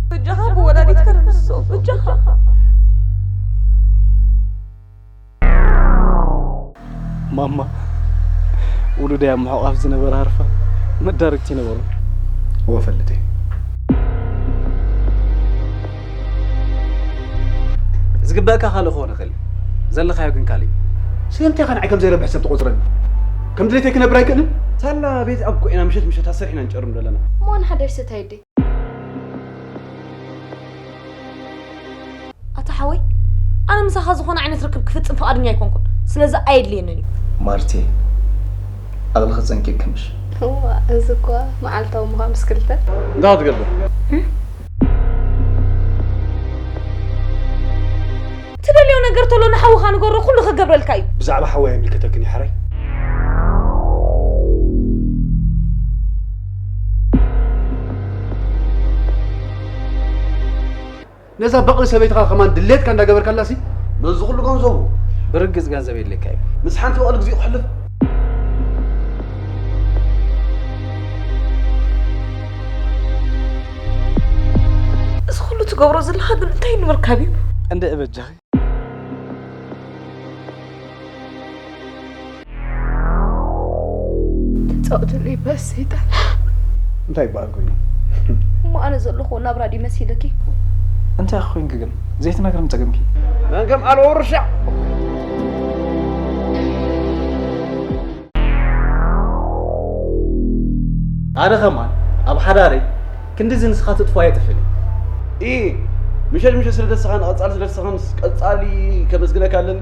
በጃኻ ብወላዲትካ ደምስሶ፣ በጃኻ። ማማ፣ ውሉደይ ኣብ ምሕቋፍ ዝነበረ ሃርፋ መዳርግቲ ይነበሩ። እወ ፈልጠይ። ዝግበእካ ካልእ ክኾን ይኽእል እዩ፣ ዘለኻዮ ግን ካልእ እዩ። ስለምንታይ ኢኻ ንዓይ ከም ዘይረብሕ ሰብ ትቖጽረኒ? ከም ድሌተይ ክነብር ኣይክእልን? ሳላ ቤት ኣብ ኮይና ምሸት ምሸት ኣሰርሒና ንጨርም ዘለና። እሞ ንሓዳሽ ሰታይ ደይ? ኣታ ሓወይ፣ ኣነ ምሳኻ ዝኾነ ዓይነት ርክብ ክፍጽም ፍቓደኛ ኣይኮንኩን። ስለዚ ኣየድልየንን እዩ። ማርቲ፣ ኣቕልኺ ጸንቂቕኪ ምሽ? እዋ፣ እዚ እኳ መዓልታዊ ምዃን ምስ ክልተ። እንታይ ክትገብር? ትደልዮ ነገር ተሎ ንሓውኻ ንገሮ፣ ኩሉ ክገብረልካ እዩ። ብዛዕባ ሓወይ ኣይምልከተክን እዩ ሓራይ። ነዛ በቕሊ ሰበይትኻ ከማን ድሌትካ እንዳገበርካላሲ፣ ነዚ ኩሉ ገንዘቡ ብርግጽ ገንዘብ የድልየካ እዩ። ምስ ሓንቲ በቕሊ ግዜኡ ክሕልፍ። እዚ ኩሉ ትገብሮ ዘለኻ ግን እንታይ ንምርካብ እዩ? እንደ እበጃኺ። ትጻወተለይ በስ ሰይጣን። እንታይ ይበሃል ኮይኑ? እሞ ኣነ ዘለኹዎ ናብራ ድዩ መሲልኪ? እንታይ ኮንኪ ግን? ዘይትነግርኒ ጸገምኪ? መን ከም ኣልቦ ውርሻ። ኣነ ከማን ኣብ ሓዳረይ ክንድዚ ንስኻ ትጥፎ ኣየጥፍእን እየ። ኢ፣ ምሸት ምሸት ስለ ደስኻን ቀጻሊ ስለ ደስኻንስ ቀጻሊ ከመስግነካ ኣለኒ።